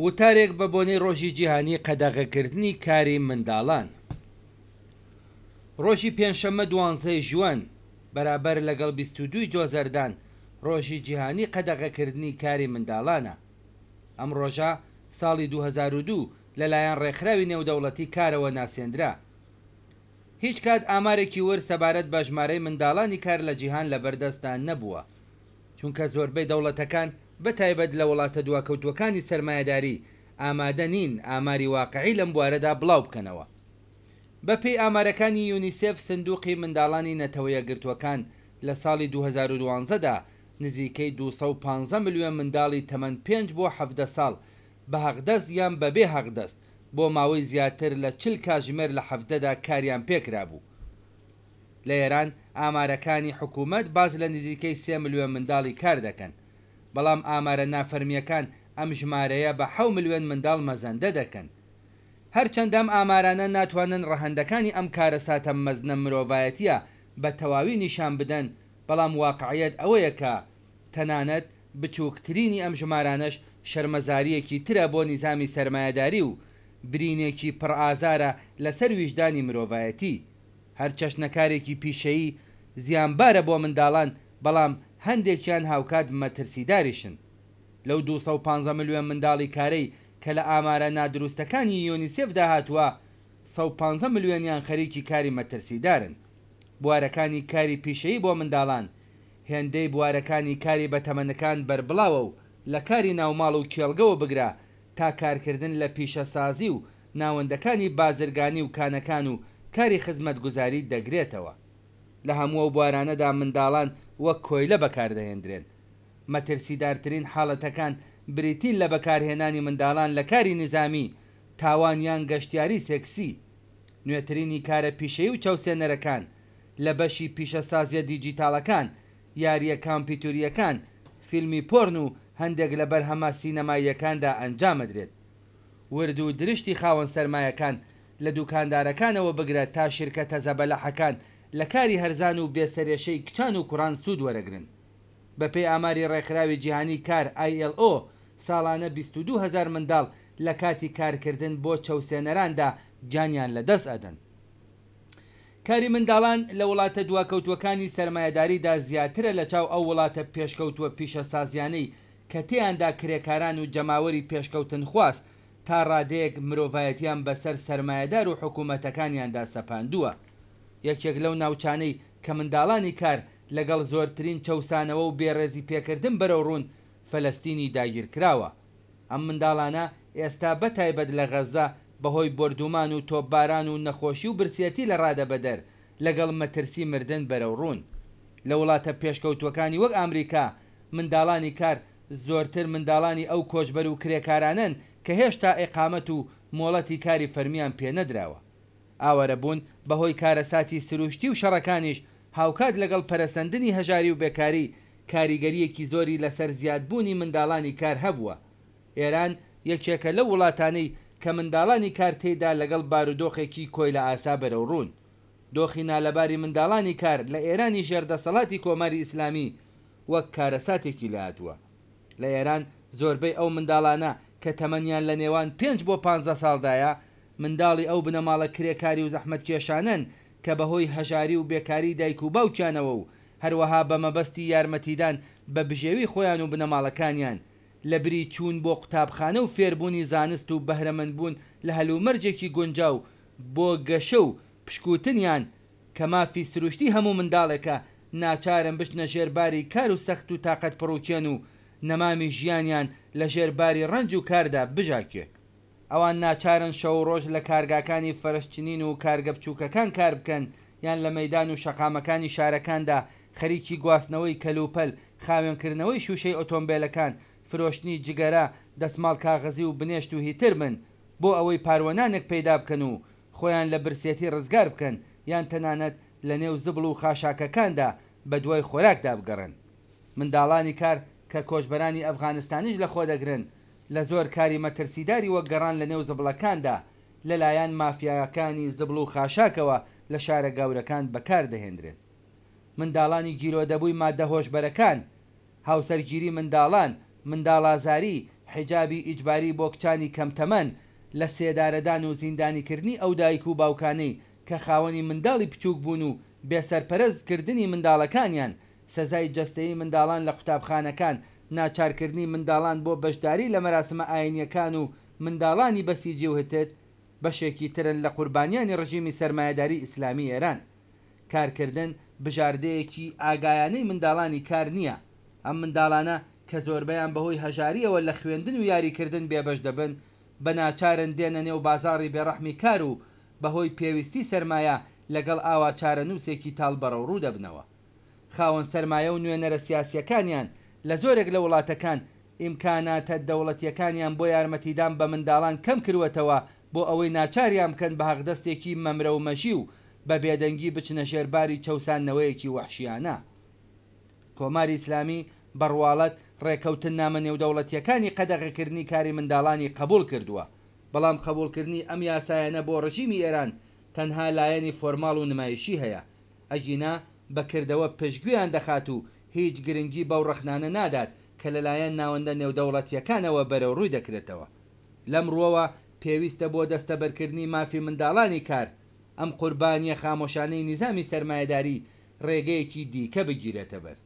وتارێک بە بۆنەی ڕۆژی جیهانی قەدەغەکردنی کاری منداڵان. ڕۆژی پێنجشەممە دوانزەی ژوئەن بەرابەر لەگەڵ 22 ی جۆزەردان ڕۆژی جیهانی قەدەغەکردنی کاری منداڵانە. ئەم ڕۆژە ساڵی 2002 لەلایەن ڕێکخراوی نێودەوڵەتی کارەوە ناسێندرا. هیچ کات ئامارێکی ورد سەبارەت بە ژمارەی منداڵانی کار لە جیهان لەبەردەستدا نەبووە. چونکە زۆربەی دەوڵەتەکان بە تایبەت لە وڵاتە دواکەوتووەکانی سەرمایەداری ئامادە نین ئاماری واقعی لەم بوارەدا بڵاو بکەنەوە. بە پێی ئامارەکانی یونیسێف سندوقی منداڵانی نەتەوە یەکگرتووەکان لە ساڵی 2012 دا نزیکەی 215 ملیۆن منداڵی تەمەن پێنج بۆ 17 ساڵ بە هەقدەست یان بەبێ هەقدەست بۆ ماوەی زیاتر لە 40 کاژمێر لە هەفتەدا کاریان پێکرابوو. لە ئێران ئامارەکانی حکوومەت باس لە نزیکەی سێ ملیۆن منداڵی کار دەکەن، بەڵام ئامارە نافەرمییەکان ئەم ژمارەیە بە حەو ملیۆن منداڵ مەزەندە دەکەن. هەرچەندە ئەم ئامارانە ناتوانن ڕەهەندەکانی ئەم کارەساتە مەزنە مرۆڤایەتییە بە تەواوی نیشان بدەن، بەڵام واقعیەت ئەوەیە کە تەنانەت بچووکترینی ئەم ژمارانەش شەرمەزارییەکی ترە بۆ نیزامی سەرمایەداری و برینێکی پڕ ئازارە لەسەر ویژدانی مرۆڤایەتی. هەر چەشنە کارێکی پیشەیی زیانبارە بۆ منداڵان، بەڵام هەندێکیان هاوکات مەترسیداریشن. لەو 215 ملیۆن منداڵی کارەی کە لە ئامارە نادروستەکانی یونیسێفدا هاتووە، 115 ملیۆنیان خەریکی کاری مەترسیدارن. بوارەکانی کاری پیشەیی بۆ منداڵان هێندەی بوارەکانی کاری بەتەمەنەکان بەربڵاوە و لە کاری ناوماڵ و کێڵگەوە بگرە تا کارکردن لە پیشەسازی و ناوەندەکانی بازرگانی و کانەکان و کاری خزمەتگوزاری دەگرێتەوە. لە هەموو ئەو بوارانەدا منداڵان وەک کۆیلە بەکاردەهێندرێن. مەترسیدارترین حاڵەتەکان بریتین لە بەکارهێنانی منداڵان لە کاری نیزامی، تاوان یان گەشتیاری سێکسی. نوێترینی کارە پیشەیی و چەوسێنەرەکان لە بەشی پیشەسازییە دیجیتاڵەکان، یارییە کامپیوترییەکان، فیلمی پۆرن و هەندێک لە بەرهەمە سینەماییەکاندا ئەنجامەدرێت. ورد و درشتی خاوەن سەرمایەکان لە دوکاندارەکانەوە بگرە تا شیرکەتە زەبەلاحەکان لە کاری هەرزان و بێ سەرێشەی کچان و کوڕان سوود وەرەگرن. بەپێی ئاماری ڕێکخراوی جیهانی کار ILO ساڵانە 22 هەزار منداڵ لە کاتی کارکردن بۆ چەوسێنەراندا گیانیان لەدەست ئەدەن. کاری منداڵان لە وڵاتە دواکەوتووەکانی سەرمایەداریدا زیاترە لە چاو ئەو وڵاتە پێشکەوتووە پیشەسازیانەی کە تێیاندا کرێکاران و جەماوەری پێشکەوتنخواز تا ڕادەیەک مرۆڤایەتیان بەسەر سەرمایەدار و حکوومەتەکانیاندا سەپاندووە. یەکێک لەو ناوچانەی کە منداڵانی کار لەگەڵ زۆرترین چەوسانەوە و بێڕێزی پێکردن بەرەوڕوون، فەلەستینی داگیرکراوە. ئەم منداڵانە ئێستا بە تایبەت لە غەززە بەهۆی بۆردومان و تۆپباران و نەخۆشی و برسێتی لە ڕادەبەدەر لەگەڵ مەترسی مردن بەرەوڕوون. لە وڵاتە پێشکەوتووەکانی وەک ئامریکا منداڵانی کار زۆرتر منداڵانی ئەو کۆچبەر و کرێکارانەن کە هێشتا ئیقامەت و مۆڵەتی کاری فەرمییان پێ نەدراوە. ئاوارەبوون بەهۆی کارەساتی سروشتی و شەڕەکانیش هاوکات لەگەڵ پەرەسەندنی هەژاری و بێکاری کاریگەرییەکی زۆری لەسەر زیادبوونی منداڵانی کار هەبووە. ئێران یەکێکە لەو وڵاتانەی کە منداڵانی کار تێیدا لەگەڵ بارودۆخێکی کۆیلەئاسا بەرەوڕوون. دۆخی نالەباری منداڵانی کار لە ئێرانی ژێر دەسەڵاتی کۆماری ئیسلامی وەک کارەساتێکی لێهاتووە. لە ئێران زۆربەی ئەو منداڵانە کە تەمەنیان لە نێوان پێنج بۆ 15 ساڵدایە، منداڵی ئەو بنەماڵە کرێکاری و زەحمەتکێشانەن کە بەهۆی هەژاری و بێکاری دایک و باوکیانەوە و هەروەها بە مەبەستی یارمەتیدان بە بژێوی خۆیان و بنەماڵەکانیان لە بری چوون بۆ قوتابخانە و فێربوونی زانست و بەهرەمەندبوون لە هەلومەرجێکی گونجاو بۆ گەشە و پشکووتنیان کە مافی سروشتی هەموو منداڵێکە ناچارن بچنە ژێر باری کار و سەخت و تاقەت پڕوکێن و نەمامی ژیانیان لە ژێر باری ڕەنج و کاردا بژاکێ. ئەوان ناچارن شەو و ڕۆژ لە کارگاکانی فەرشچنین و کارگە بچووکەکان کار بکەن یان لە مەیدان و شەقامەکانی شارەکاندا خەریکی گواستنەوەی کەلوپەل، خاوێنکردنەوەی شووشەی ئۆتۆمبێلەکان، فرۆشتنی جگەرە، دەسماڵ کاغەزی و بنێشت و هیتر بن بۆ ئەوەی پاروەنانێک پەیدا بکەن و خۆیان لە برسێتی ڕزگار بکەن یان تەنانەت لە نێو زبڵ و خاشاکەکاندا بەدوای خۆراکدا بگەڕێن. منداڵانی کار کە کۆچبەرانی ئەفغانستانیش لەخۆ دەگرن لە زۆر کاری مەترسیداری وەک گەڕان لە نێو زبڵەکاندا لەلایەن مافیاکانی زبڵ و خاشاکەوە لە شارە گەورەکان بەکار دەهێندرێن. منداڵانی گیرۆدەبووی ماددە هۆشبەرەکان، هاوسەرگیری منداڵان، منداڵئازاری، حیجابی ئیجباری بۆ کچانی کەم تەمەن، لە سێدارەدان و زیندانیکردنی ئەو دایک و باوکانەی کە خاوەنی منداڵی بچووک بوون و بێسەرپەرست کردنی منداڵەکانیان، سزای جەستەیی منداڵان لە قوتابخانەکان، ناچارکردنی منداڵان بۆ بەشداری لە مەراسمە ئایینییەکان و منداڵانی بەسیجی و هتد، بەشێکی ترن لە قوربانیانی ڕژیمی سەرمایەداری ئیسلامی ئێران. کارکردن بژاردەیەکی ئاگایانەی منداڵانی کار نییە. ئەم منداڵانە کە زۆربەیان بەهۆی هەژارییەوە لە خوێندن و یاریکردن بێبەش دەبن، بە ناچارن دێنە نێو بازاڕی بێڕەحمی کار و بەهۆی پێویستی سەرمایە لەگەڵ ئاوا چارەنووسێکی تاڵ بەڕەوڕوو دەبنەوە. خاوەن سەرمایە و نوێنەرە سیاسییەکانیان لە زۆرێک لە وڵاتەکان ئیمکاناتە دەوڵەتییەکانیان بۆ یارمەتیدان بە منداڵان کەم کروەتەوە بۆ ئەوەی ناچاریان بکەن بە هەقدەستێکی مەمرە و مەژی و بە بێدەنگی بچنە ژێر باری چەوساندنەوەیەکی وەحشیانە. کۆماری ئیسلامی بە ڕواڵەت ڕێکەوتننامە نێودەوڵەتییەکانی قەدەغەکردنی کاری منداڵانی قەبووڵ کردووە، بەڵام قەبووڵکردنی ئەم یاسایانە بۆ ڕژیمی ئێران تەنها لایەنی فۆرماڵ و نمایشی هەیە، ئەگینا بە کردەوە پشتگوێیان دەخات و هیچ گرنگی بەو ڕەخنانە نادات کە لەلایەن ناوەندە نێودەوڵەتییەکانەوە بەرەوڕووی دەکرێتەوە. لەم ڕووەوە پێویستە بۆ دەستەبەرکردنی مافی منداڵانی کار، ئەم قوربانییە خامۆشانەی نیزامی سەرمایەداری ڕێگەیەکی دیکە بگیرێتەبەر.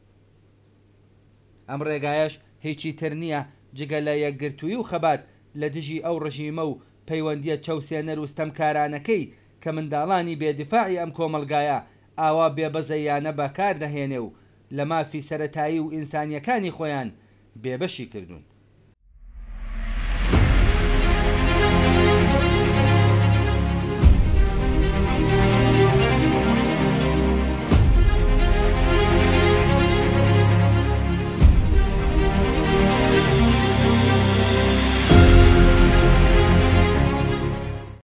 ئەم ڕێگایەش هیچی تر نییە جگە لە یەکگرتوویی و خەبات لە دژی ئەو ڕژیمە و پەیوەندییە چەوسێنەر و ستەمکارانەکەی کە منداڵانی بێ دیفاعی ئەم کۆمەڵگایە ئاوا بێبەزەییانە بەکار دەهێنێ و لە مافی سەرەتایی و ئینسانییەکانی خۆیان بێبەشی کردوون.